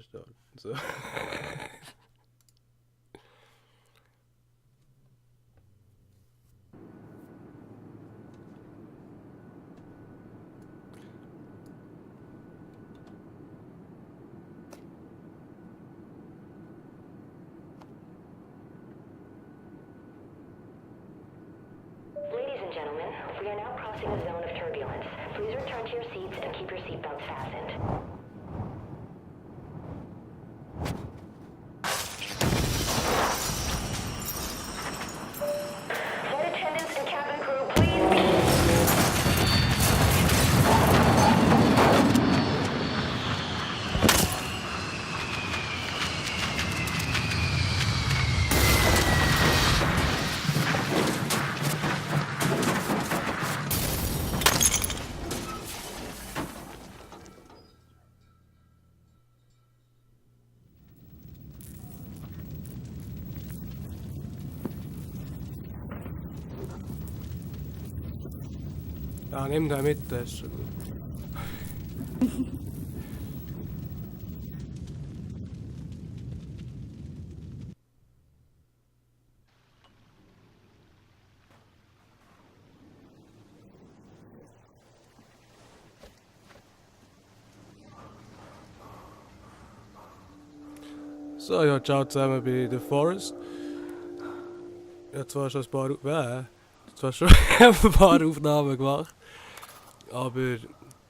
starten. So. Ladies and gentlemen, we are now crossing a zone of turbulence. Please return to your seats and keep your seatbelts fastened. Flight attendants and cabin crew, please. Ja, nimm den mit, das ist schon gut. So, ja, ciao zusammen bei The Forest. Ich habe zwar schon ein paar Aufnahmen gemacht, aber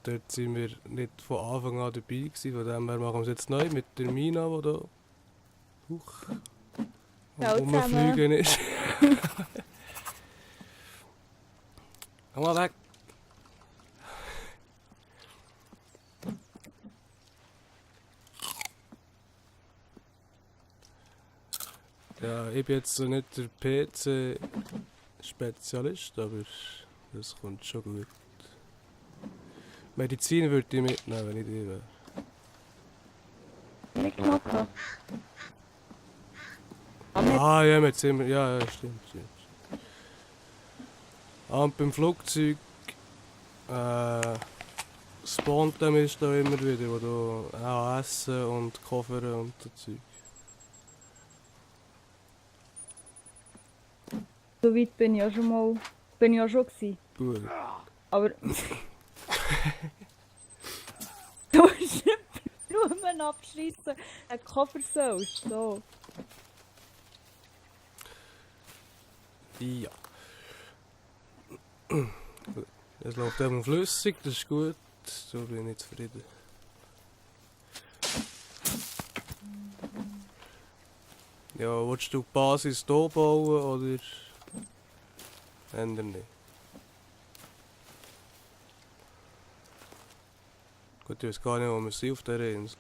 dort sind wir nicht von Anfang an dabei gewesen. Von dem her machen wir es jetzt neu mit der Mina, die da Ciao rumfliegen ist. Komm mal weg! Ja, ich bin jetzt so nicht der PC-Spezialist, aber das kommt schon gut. Medizin würde ich mitnehmen, wenn ich die wäre. Nicht gemacht. Ah, ja, mit Zimmer. Ja, stimmt. Ah, und beim Flugzeug spawnt er mich da immer wieder, wo du auch Essen und Koffer und so Zeug. So weit bin ich ja schon gewesen. Gut. Aber du musst nicht Blumen abschliessen, einen Koffer sollst. So. Ja. Es läuft eben flüssig, das ist gut. So bin ich zufrieden. Ja, willst du die Basis hier bauen oder ändern nicht? Gut, ich weiß gar nicht, wo wir sind auf dieser Insel.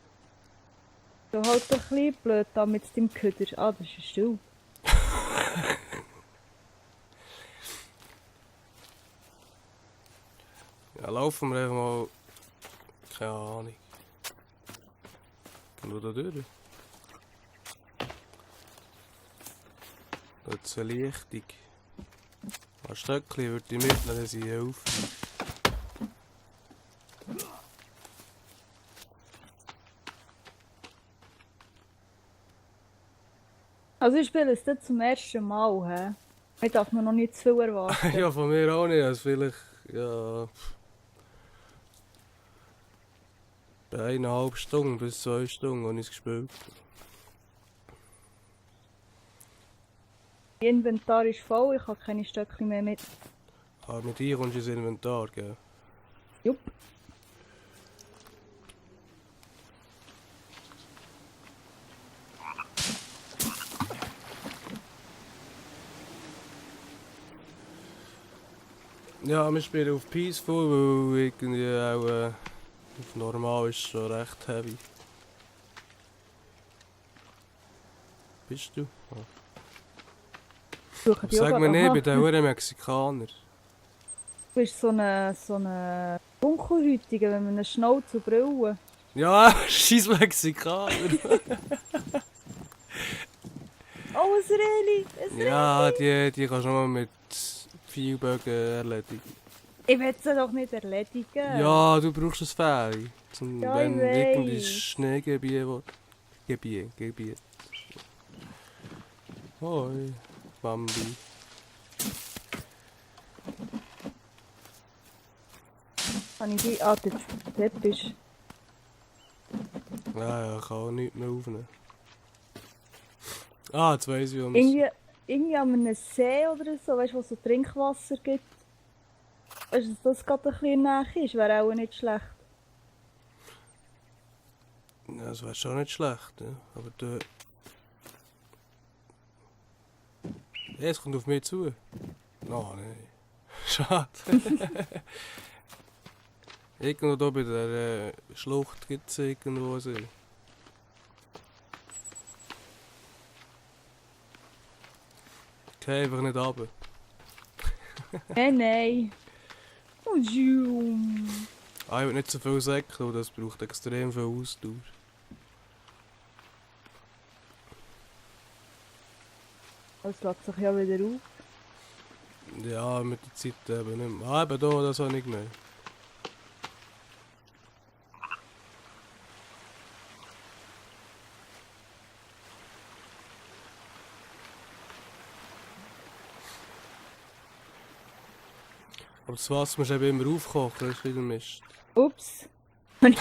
Du halt ein bisschen blöd da mit deinem Köder. Ah, das ist du. Ja, laufen wir einfach mal. Keine Ahnung. Nur da durch. Da ist eine Lichtung. Ein Stöckchen würde ich mitnehmen, dass ich helfe. Also ich spiele es jetzt zum ersten Mal. He? Ich darf mir noch nicht zu viel erwarten. Ja, von mir auch nicht. Also vielleicht, ja. 1,5 Stunden bis 2 Stunden habe ich es gespielt. Mein Inventar ist voll, ich habe keine Stöckchen mehr mit. Aber mit dir kommst du ins Inventar, gell? Jupp. Ja, wir spielen auf Peaceful, weil irgendwie auch auf normal ist schon recht heavy. Bist du? Ah. Suche die Sag auch mir gerade. nicht, Aha. ich bin der Mexikaner. Du bist so eine Dunkelhäutige, wenn man eine Schnauze und Brille. Ja, scheiß Mexikaner. Oh, ein Reli! Ein Ja, die kannst du nur mit Pfeilbögen erledigen. Ich will sie doch nicht erledigen. Ja, du brauchst ein Fähig. Zum, Ja, wenn ich irgendwie weiss. Schneegebiet will. Gebiet. Hoi, Bambi. Kann ich die... Ah, dort bist du. Ja, ich kann auch nichts mehr aufnehmen. Ah, jetzt weiss ich, warum es... Irgendwie an einem See oder so, weißt du, wo es so Trinkwasser gibt. Weißt du, dass das gerade ein bisschen näher ist, wäre auch nicht schlecht. Ja, das wäre schon nicht schlecht, ja. Aber der... Ja, es kommt auf mich zu. Oh, nein. Schade. Irgendwo da bei der Schlucht gibt es irgendwo einen See. Okay, einfach nicht runter. Nein. Oh, zoom. Ah, ich will nicht so viel säckeln, das braucht extrem viel Ausdauer. Das lässt sich ja wieder auf. Ja, mit der Zeit eben nicht mehr. Ah, eben da, das habe ich mehr. Aber das Wasser musst du eben immer aufkochen, das ist wieder Mist. Ups. Das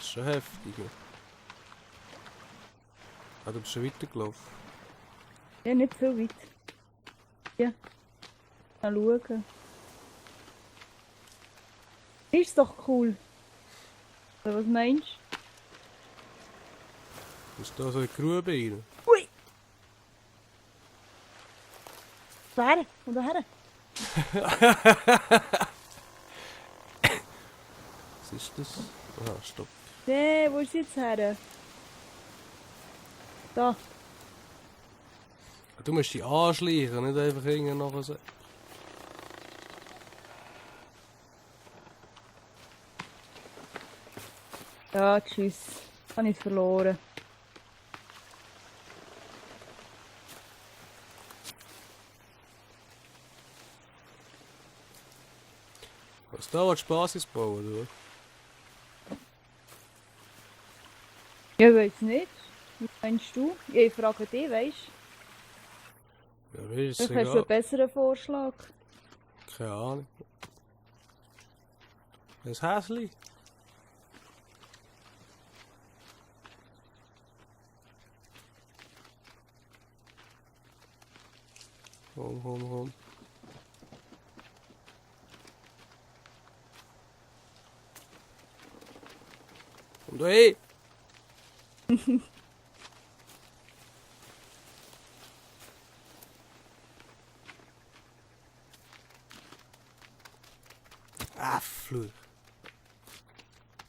ist schon heftig. Ah, du bist schon weitergelaufen. Ja, nicht so weit. Ja. Mal schauen. Ist doch cool. Oder was meinst du? Bist du da so in die Grube rein? Ui! Daher, und daher. Was ist das? Ah, stopp. Nee, wo ist sie jetzt her? Da. Du musst dich anschleichen, nicht einfach hinten nachher so. Ja, tschüss. Habe ich verloren. Was da, willst du Basis bauen, oder? Ja, weiß nicht. Was meinst du? Ja, ich frage dich, weißt du? Ja, mir ist es Vielleicht hast du egal. einen besseren Vorschlag. Keine Ahnung. Ein Häschen? Komm. Und hey! Ah, Fluch.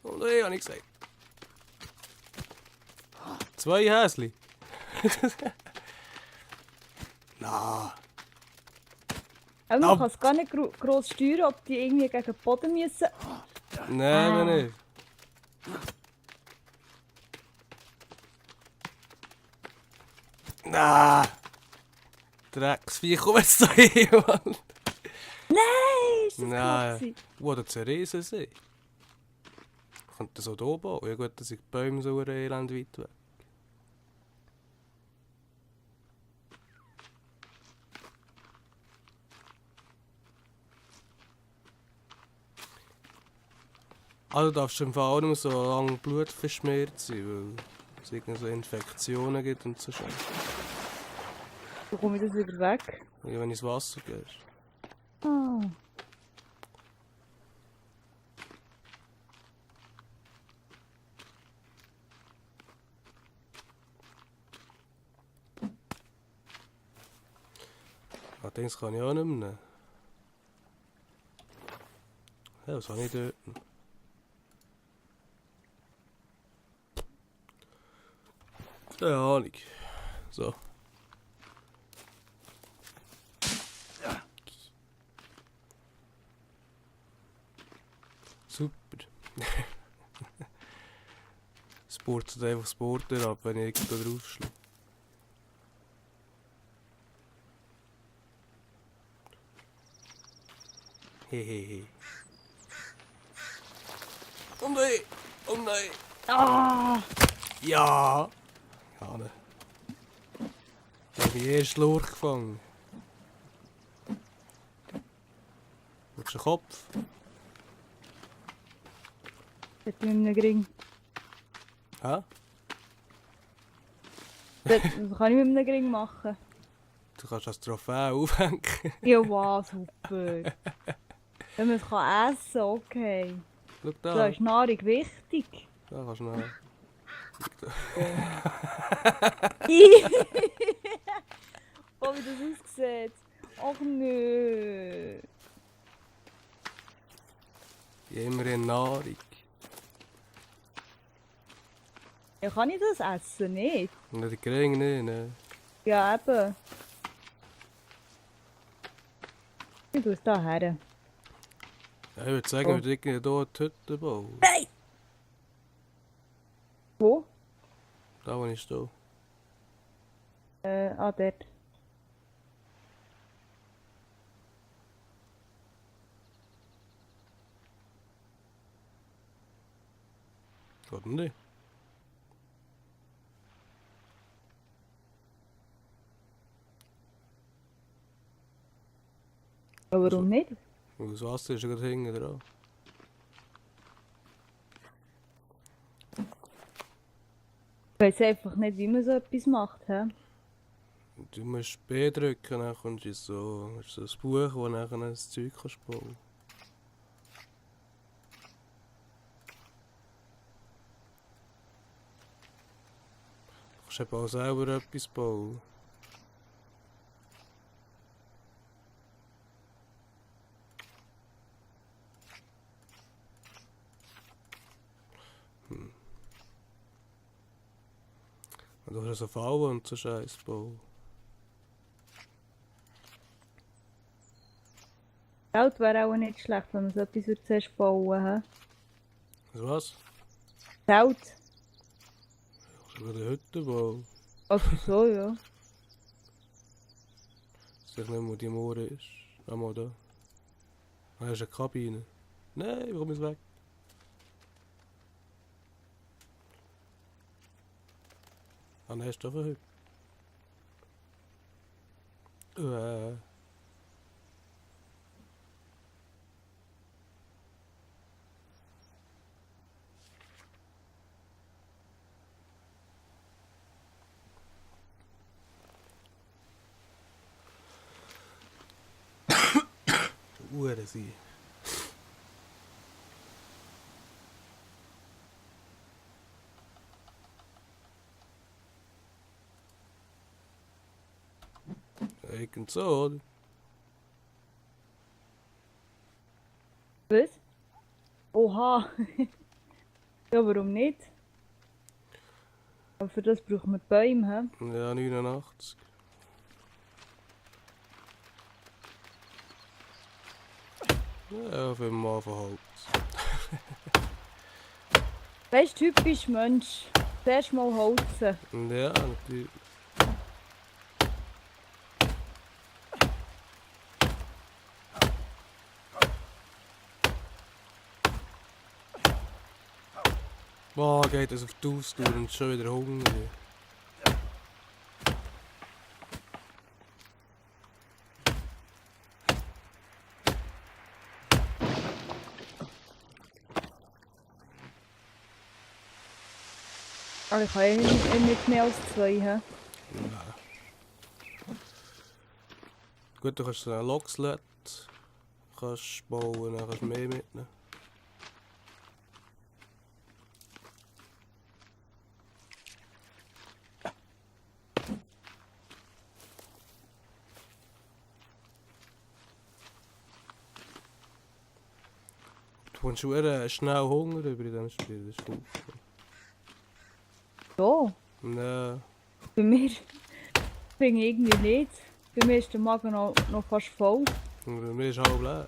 Und hey, hab ich gesagt. 2 Häsli. Na. Aber man Ab- kann es gar nicht gross steuern, ob die irgendwie gegen den Boden müssen. Nein, nicht. Na. Drecksvieh, komm jetzt da hin, Mann. Nein, ist das Nein. knapp? Wo der zerrissen sind. Könnte das auch hier bauen? Ja gut, dass ich die Bäume so elend weit weg. Also darfst du im Fall auch nicht mehr so lange Blut verschmiert sein, weil es irgendwie so Infektionen gibt und so Scheiße. Wo komme ich das wieder weg? Ja, wenn du ins Wasser gehst. Ah. Ah, das kann ich auch nicht mehr nehmen. Ja, was habe ich dort? Keine Ahnung. So. purzelt einfach das Border ab, wenn ich da drauf schlage. Hehehe. Oh nein! Oh nein! Ah! Ja! Ja, ne. Ich habe den ersten Lurch gefangen. Willst du einen Kopf? Das mit einem Gring. Hä? Das kann ich mit einem Gring machen. Du kannst das Trophäe aufhängen. Ja, wow, super. Wenn man es kann essen, okay. Schau Da da. ist Nahrung wichtig. Da kannst du noch. Oh, wie das aussieht. Ach nö. Immerhin Nahrung. Ja, kann ich das essen? Nicht? Und der Gring nicht, ne? Ja, eben. Ich tue es da her. Ja, ich würde sagen, wir drücken hier die Hütte bauen. Nein! Wo? Da, wo ich stehe. Dort. Geht nicht. Ja, warum nicht? Und das Wasser ist ja gerade hinten dran. Ich weiss einfach nicht, wie man so etwas macht. He? Du musst B drücken, dann kommst du so. Das ist so ein Buch, wo du nachher das Zeug kannst bauen. Du kannst eben auch selber etwas bauen. Und du kannst so Fallen und so Scheiß bauen. Geld wäre auch nicht schlecht, wenn man so etwas zuerst bauen. Also was? Geld? Ich will eine Hütte bauen. Also so, ja. Ich weiß nicht, wo die Moore ist. Einmal da. Da ist eine Kabine. Nein, warum ist weg? Ah, nein, ist doch eine Hütte. Uhren sein. Irgend so, oder? Was? Oha! Ja, warum nicht? Aber für das braucht man Bäume. He? Ja, 89. Ja, für den Mann von Holz. Weißt du, typisch Mensch. Zuerst mal holzen. Ja, natürlich. Boah, geht das auf die Ausdauer und schon wieder Hunger. Aber ich kann nicht mehr als 2. He? Nein. Gut, du kannst einen Locksled kannst bauen, dann kannst du mehr mitnehmen. Du kommst schon schnell Hunger über in diesem Spiel, das ist gut. So. Nein. Bei mir bin ich irgendwie nicht. Bei mir ist der Magen noch fast voll. Und bei mir ist halb leer.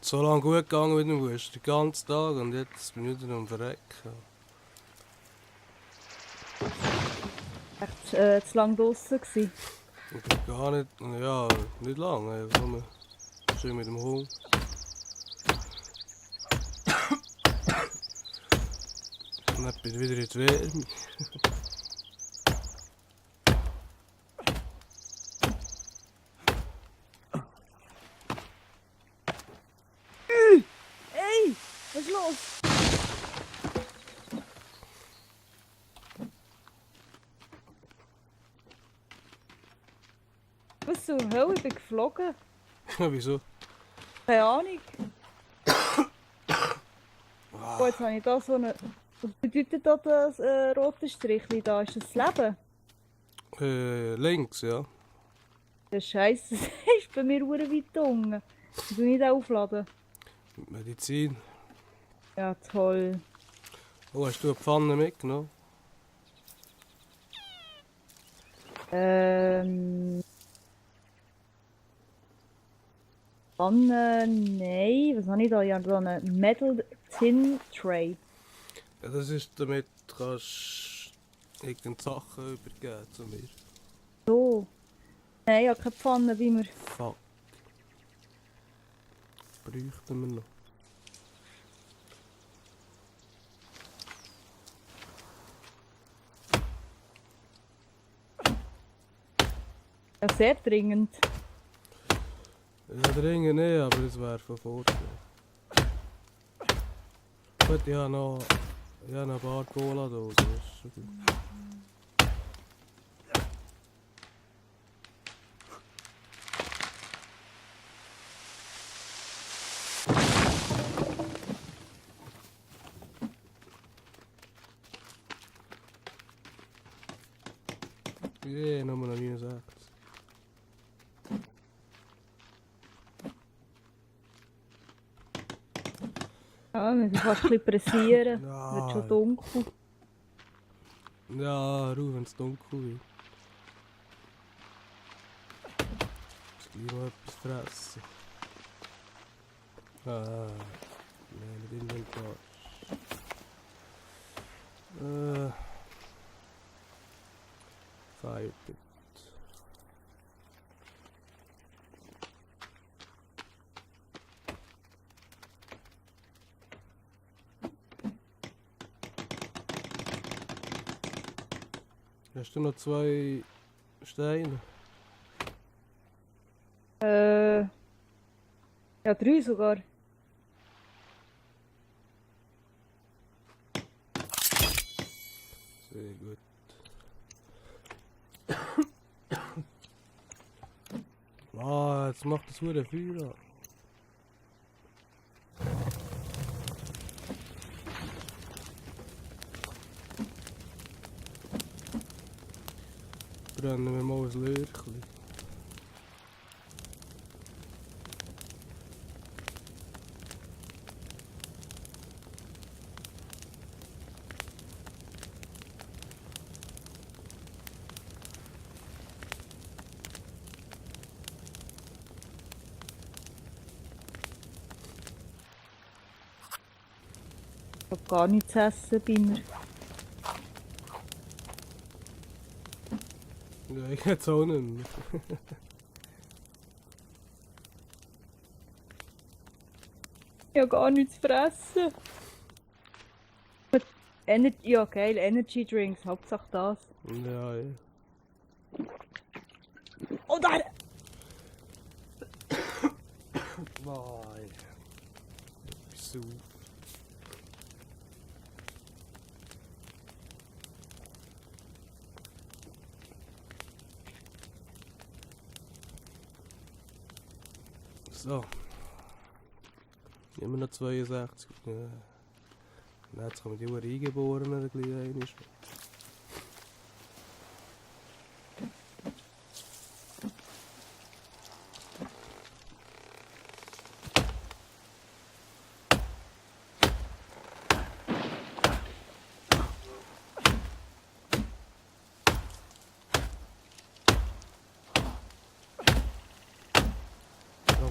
so lange gut gegangen mit dem Wurst, den ganzen Tag, und jetzt bin ich wieder am Verrecken. Echt zu lang draussen gewesen. Ich bin gar nicht, ja, nicht lange, einfach nur schön mit dem Hund. Und dann bin ich wieder in die Wärme. Ey, was ist los? Was zur Hölle, ich bin geflogen. Ja, wieso? Keine Ahnung. Oh, jetzt habe ich da so eine... Was bedeutet da das rote Strichli da? Ist das das Leben? Links, ja. Der Scheiße, das ist bei mir hure weit unten. Ich will nicht aufladen. Medizin. Ja, toll. Oh, hast du eine Pfanne mitgenommen? Pfanne, nein. Was habe ich da? Ich habe da eine Metal Tin Tray. Ja, das ist damit du kannst irgendeine Sachen übergeben zu mir. So. Nein, ich habe keine Pfanne bei mir. Fuck. Bräuchten wir noch. Ja, sehr dringend. Ja, dringend nicht, aber es wäre von Vorteil. Gut, ich habe noch ein paar Cola-Dosen, das ist schon gut. Yeah, nochmal noch 69. Ja, wir müssen fast ein bisschen pressieren. Ja. Wird schon dunkel. Ja, ruhig, wenn es dunkel wird. Jetzt gleich mal etwas fressen. Nein, nicht Inventar. Firebit. Hast du noch 2 Steine? Ja, 3 sogar. Sehr gut. Jetzt macht das Feuer an. Brennen wir mal ein Lörchen. Ich habe gar nichts zu essen bei mir. Ja, ich hätte es auch nicht mehr. Ich habe gar nichts zu fressen. Ja, geil, Energy Drinks, Hauptsache das. Ja, ja. Oh, da! Nein. Wieso? So. Immer noch 62. Ja. Und jetzt kommen die Uhr Eingeborenen ein bisschen einmal.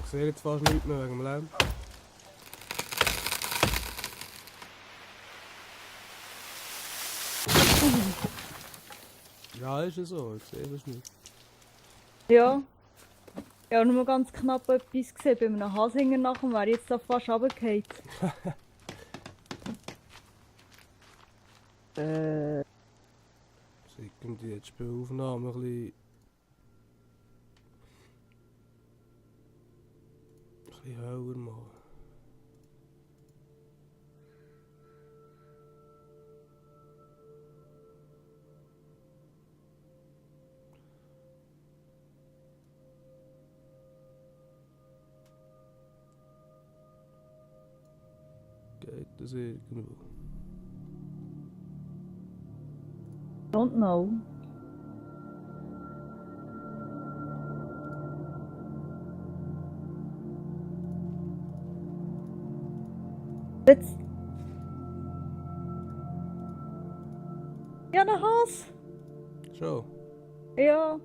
Ich sehe jetzt fast nichts mehr wegen dem Lärm. Ja, ist ja so, ich sehe das nicht. Ja. Ich habe nur ganz knapp etwas gesehen. Bei einem Hasinger nachher wäre ich jetzt da fast runtergefallen. Das irgendwie die Spielaufnahme ein bisschen höher machen. Geht das irgendwo? Don't know. Jetzt. Ja, ein Hase. Schon? Ja.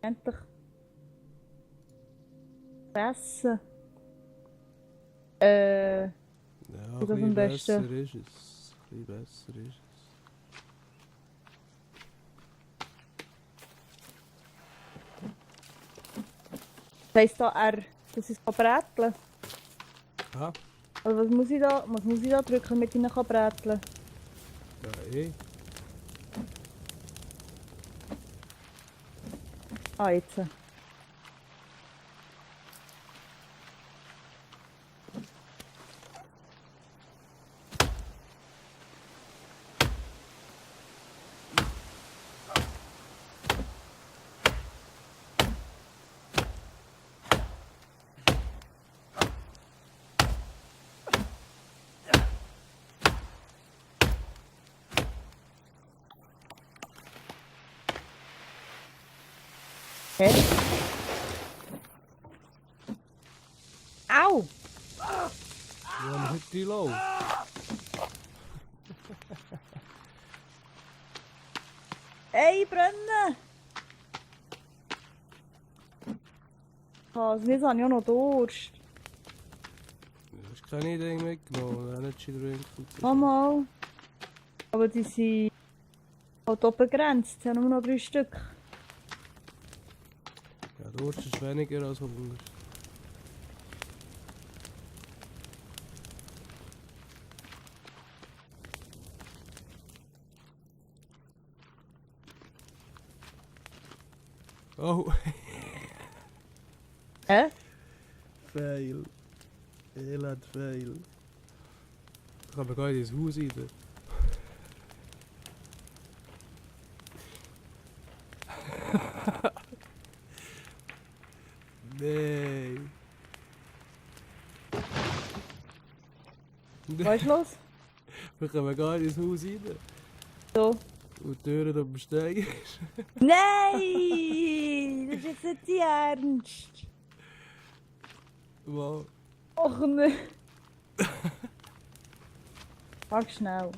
Endlich. Fressen. Ja, Das ein am bisschen besten. besser ist es. Ein bisschen besser ist es. Das heisst da R, dass ich es bräteln kann. Ah, Also was muss ich da drücken, damit ich ihn bräteln kann? ja eh. Ah, jetzt. Hä? Au! Ja, maar heute die los. Ey, brennen! Also, jetzt habe ich auch noch Durst. Du hast keine Idee mitgenommen, Energy Drink und so. Mal. Aber die sind halt auch begrenzt. Es sind nur noch 3 Stück. Ja, Durst ist weniger als Hunger. Oh, Hä? fail. Elend fail. Ich kann mir gar nicht ins Haus rein. Nein. Was ist los? Wir kommen gar nicht ins Haus rein. So. Und die Türen auf dem Stein. Nein! Das ist jetzt nicht dein Ernst! Wow. Och ne! Warte schnell.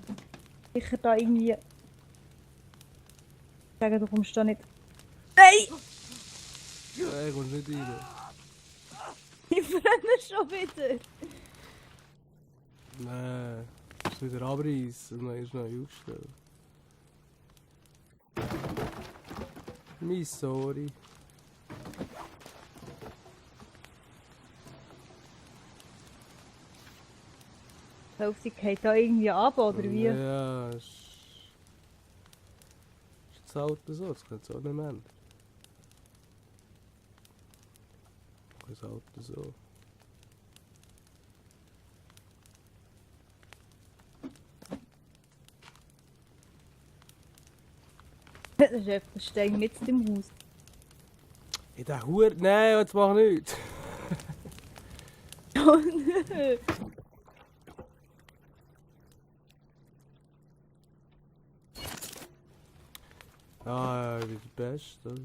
Sicher da irgendwie. Ich sage, du kommst da nicht. Nein! Nein, kommst nicht rein. Ich brenne schon wieder! Nein. Das ist wieder abreißen und dann ist neu aufstellen. Sorry. Die Hälfte geht da irgendwie ab, oder wie? Ja, ist jetzt halt so, das kann es auch nicht mehr ändern. Das ist halt so. Das ist einfach ein Stein mit dem Haus. Ich dachte, nein, jetzt mach nichts. Oh nö! Ah, ja, wie der Beste. Oder?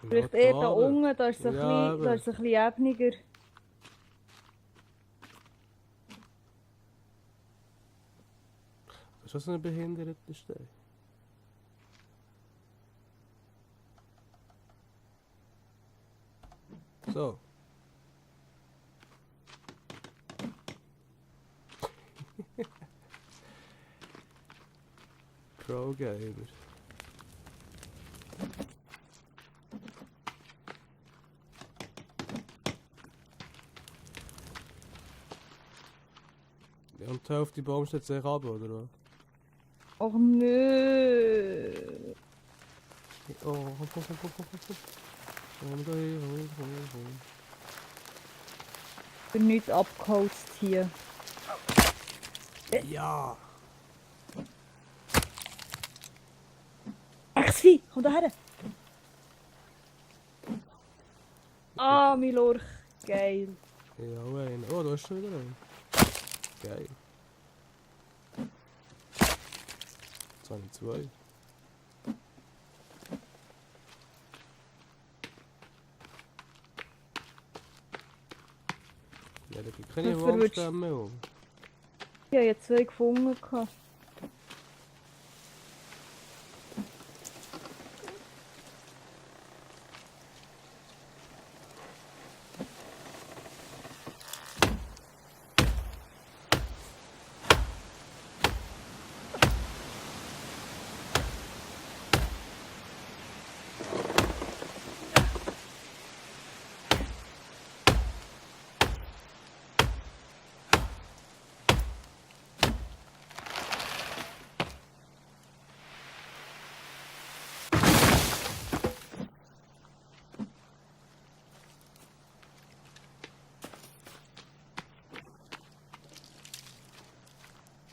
Vielleicht eher da unten, da ist es Ja, ein bisschen ebniger. Ist das ein behinderter Stein? So. Pro Gamer. Ja, und die Hälfte Baumstätte sich ab, oder was? Och nö. Oh, Ich bin nicht abgeholzt hier. ja! Vieh, komm da her! Ah, mein Lurch. Geil. Ja, auch einen. Oh, da ist schon wieder ein. Geil. Jetzt habe ich zwei. Ja, da gibt keine Das verwirrt- Wurmstämme mehr. Ich habe jetzt zwei gefunden. gehabt.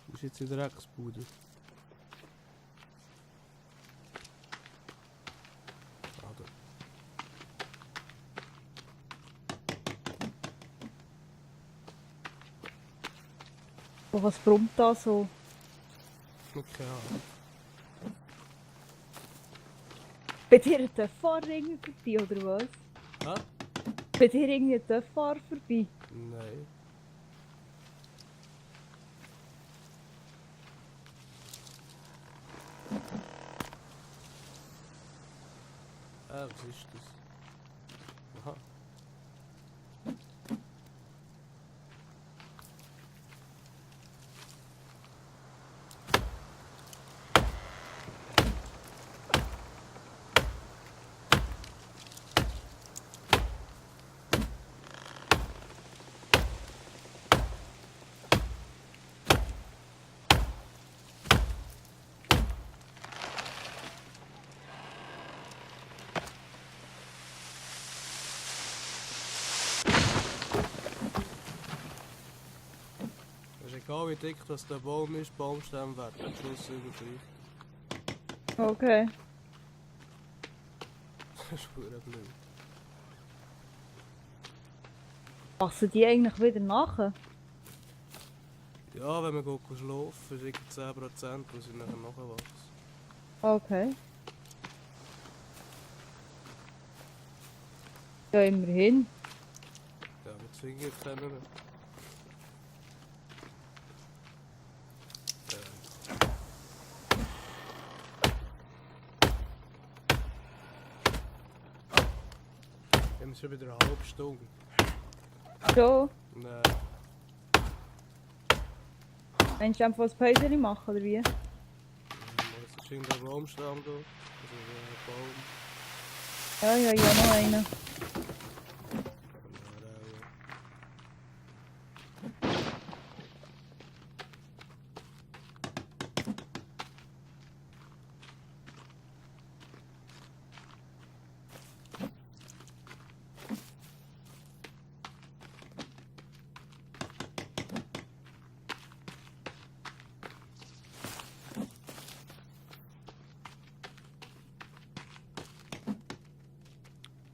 Das ist jetzt in der Drecksbude. Ah, da. Oh, was brummt da so? Keine Ahnung. Bei dir ein Töpffahrer irgendwie vorbei, oder was? Hä? Bei dir irgendwie ein Töpffahrer vorbei? Nein. Was ist das? Aha. Es ist egal wie dick das der Baum ist, Baumstämme werden am Schluss immer gleich. Okay. Das ist verdammt blöd. Wachsen die eigentlich wieder nachher? Ja, wenn wir gehen schlafen, ist irgendwie 10%, wo sie nachher nachwachsen. Okay. Ja, immerhin. Ja, wir zwingen jetzt keinen mehr. Wir haben schon wieder eine halbe Stunde. So, Nein. willst du einfach ein Päuschen machen, oder wie? Es ist irgendein Baumstamm da. Also ein Baum. Ja, ja, ja, noch einen.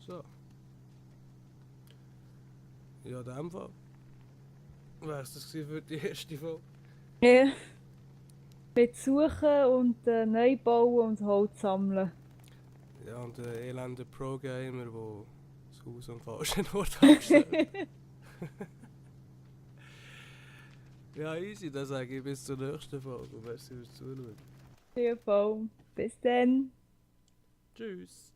So. Ja, in dem Fall. Wär's das gewesen für die erste Folge? Ja. Mit suchen und neu bauen und Holz sammeln. Ja, und der elende Pro-Gamer, der das Haus am falschen Ort abgestellt. Ja, easy, dann sage ich bis zur nächsten Folge. Merci fürs Zuschauen. Ja, voll. Bis dann. Tschüss.